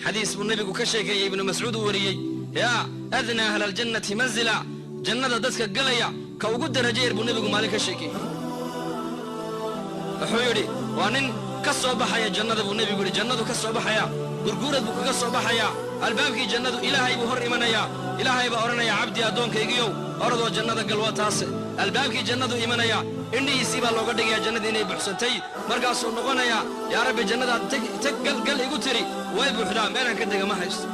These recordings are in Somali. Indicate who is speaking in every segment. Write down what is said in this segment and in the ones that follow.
Speaker 1: Xadiis buu nebigu ka sheekeeyey, Ibnu Mascuud uu wariyey: yaa adnaa ahla aljannati manzila, jannada dadka galaya ka ugu darajo yar buu nebigu maalin ka sheekeeyey. Wuxuu yidhi waa nin ka soo baxaya jannada buu nebigu yidhi, jannadu ka soo baxaya, gurguurad buu kaga soo baxayaa albaabkii jannadu, Ilaahay buu hor imanayaa. Ilaahay baa odhanaya: "Cabdi, addoonkaygiyow, orodoo jannada gal, waa taase." Albaabkii jannadu imanaya, indhihiisii baa looga dhigayaa jannadii inay buuxsantay. Markaasuu noqonayaa: "Yaa Rabbi, jannadaad teg teg, gal gal igu tiri way buuxdaa, meelaan ka dega ma haysto."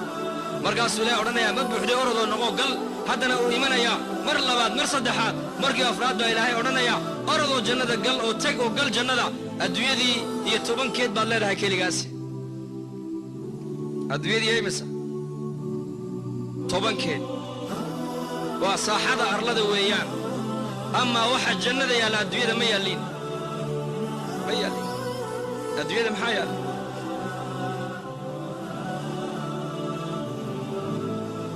Speaker 1: Markaasuu Ilahay odhanayaa: "Ma buuxday, orodoo noqo, gal." Haddana uu imanayaa mar labaad, mar saddexaad, markii afraad baa Ilaahay odhanayaa: "Orodoo jannada gal oo teg oo gal jannada, adduunyadii iyo tobankeed baad leedahay keligaasi." Adduunyadii imisa tobankeed waa saaxada arlada weeyaan. Amaa waxa jannada yaalla adduunyada ma yaalliin, ma yaalliin. Adduunyada maxaa yaalla?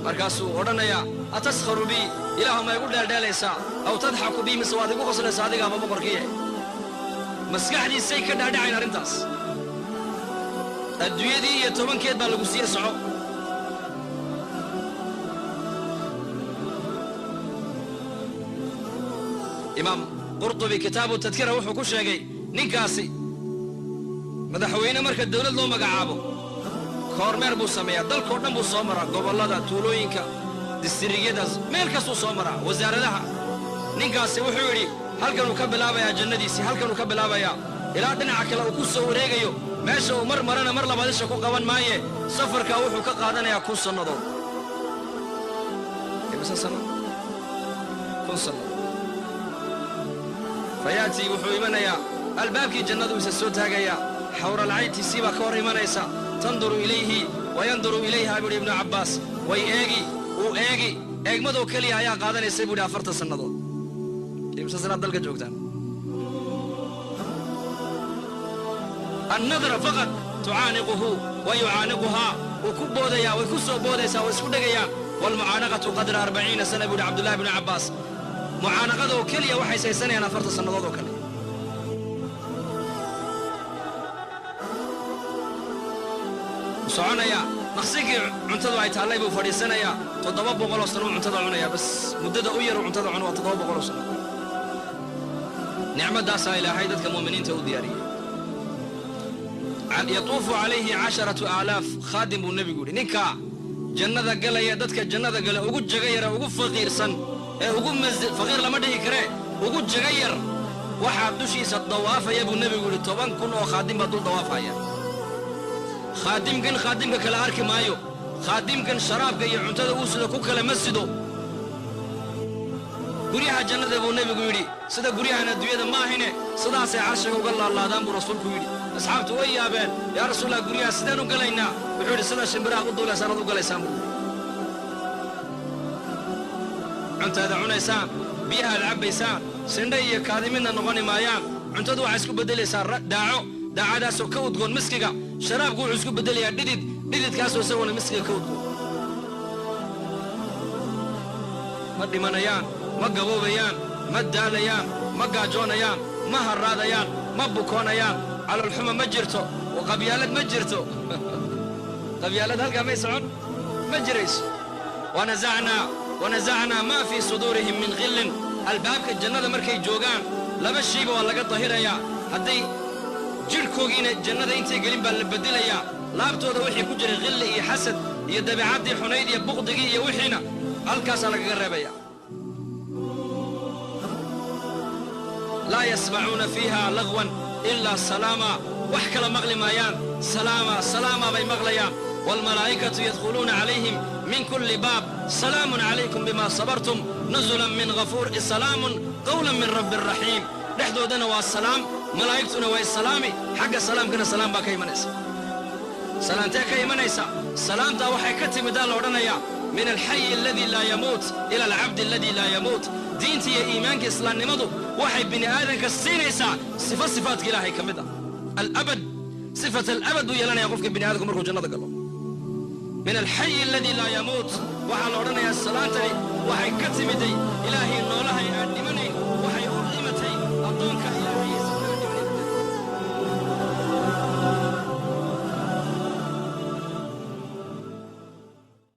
Speaker 1: Markaasuu odhanayaa: "Ataskharu bii? Ilaahu, ma igu dheeldheelaysaa? Aw tadxaku bii? Mise waad igu qoslaysaa adigaaba boqorkiiye?" Maskaxdiisay ka dhaadhacayn arrintaas. Adduunyadii iyo tobankeed baa lagu siiye, soco. Imaam Qurtubi Kitaabu Tadkira wuxuu ku sheegay ninkaasi madaxweyne marka dawlad loo magacaabo kormeer buu sameeyaa, dalkao dhan buu soo maraa, gobollada, tuulooyinka, distrigiyada, meel kastuu soo maraa, wasaaradaha. Ninkaasi wuxuu yidhi halkanuu ka bilaabayaa jannadiisii, halkanuu ka bilaabayaa ilaa dhinaca kale uu ku soo wareegayo. Meesha uu mar marana mar labaad isha ku qaban maaye. Safarkaa wuxuu ka qaadanayaa 1000 sannadood. Imise sano? 1000 sannadood. Fayaatii, wuxuu imanayaa albaabkii jannadu, isa soo taagayaa. Xawralcayntiisii baa ka hor imanaysa. Tanduru ilayhi wa yanduru ilayha, buu yidhi Ibnu Cabbaas. Way eegi, uu eegi. Eegmadoo keliya ayaa qaadanaysay, buu yidhi, 40 sannadood. Imse sanaad dalka joogtaan? Annadra faqad tucaaniquhu wa yucaaniquhaa. Wuu ku boodayaa, way ku soo boodaysaa, way isku dhegayaan. Waalmucaanaqatu qadra 40 sana, buu yidhi Cabdullahi bnu Cabbaas. Mucaanaqada oo keliya waxay saysanayaan 40 sannadood oo kale. Soconayaa, maqsinkii cuntadu ay taallay buu fadhiisanayaa. 700 sano uu cuntada cunayaa. Bas muddada u yar uu cuntada cuno waa 700 sano. Nicmadaasaa Ilaahay dadka mu'miniinta u diyaariyey. Yatuufu calayhi 10,000 khaadim, buu nebigu yidhi. Ninka jannada galaya, dadka jannada gala ugu jaga yara, ugu faqiirsan ee ugu faqiir lama dhihi karee, ugu jaga yar, waxaa dushiisa dawaafaya, buu nebigu yidhi, 10,000 oo khaadim baa dul dawaafaya. Khaadimkan khaadimka kale arki maayo. Khaadimkan sharaabka iyo cuntada uu sido ku kale ma sido. Guryaha jannada, buu nebigu yidhi, sida guryahan adduunyada ma ahine, sidaasay carshiga uga laalaadaan, buu rasuulku yidhi. Asxaabtu way yaabeen: "Yaa Rasuulallah, guryaha sideen u galaynaa?" Wuxuu yidhi: "Sida shimbiraha u duulaysaan ad u galaysaan," buu yidhi. Cuntaada cunaysaan, biyahaad cabbaysaan, sindha iyo kaadi midna noqoni maayaan. Cuntadu waxay isku beddelaysaa daaco, daacadaasoo ka udgoon miskiga. Sharaabku wuxuu isku beddelayaa dhidid, dhididkaasoo isaguna miskiga ka udgoon. Ma dhimanayaan, ma gaboobayaan, ma daalayaan, ma gaajoonayaan, ma harraadayaan, ma bukoonayaan. Caloolxuma ma jirto oo qabyaalad ma jirto. Qabyaalad halkaa may socon, ma jirayso. Wanazacnaa maa fii suduurihim min khillin. Albaabka jannada markay joogaan laba shayba waa laga dahirayaa. Hadday jidhkoogiina jannada intay gelin baa la beddelayaa. Laabtooda wixii ku jiray khilli iyo xasad iyo dabeecaddii xunayd iyo buqdigii iyo wixiina halkaasaa lagaga reebaya. Laa yasmacuuna fiiha lagwan ilaa salaama. Wax kala maqli maayaan, salaama salaama bay maqlayaan. Waalmalaa'ikatu yadkhuluuna calayhim min kulli baab: salaamun calaykum bima sabartum, nuzulan min ghafuur, salaamun qawlan min rabbi raxiim. Dhexdoodana waa salaam, malaa'igtuna way salaami. Xagga salaamkana salaam baa ka imanaysa. Salaamtee ka imanaysa? Salaamtaa waxay ka timidaa la odhanayaa min alxayi aladii laa yamuut ila alcabdi aladii laa yamuut. Diinta iyo iimaanka islaamnimadu waxay bini aadanka siinaysaa sifo sifaadka Ilaahay ka mid ah, alabad. Sifat alabad buu yeelanaya qofka bini aadamku markuu jannada galo. Min alxayi aladii laa yamuut waxaa la odhanayaa salaantani waxay ka timiday Ilaahay noolahay aan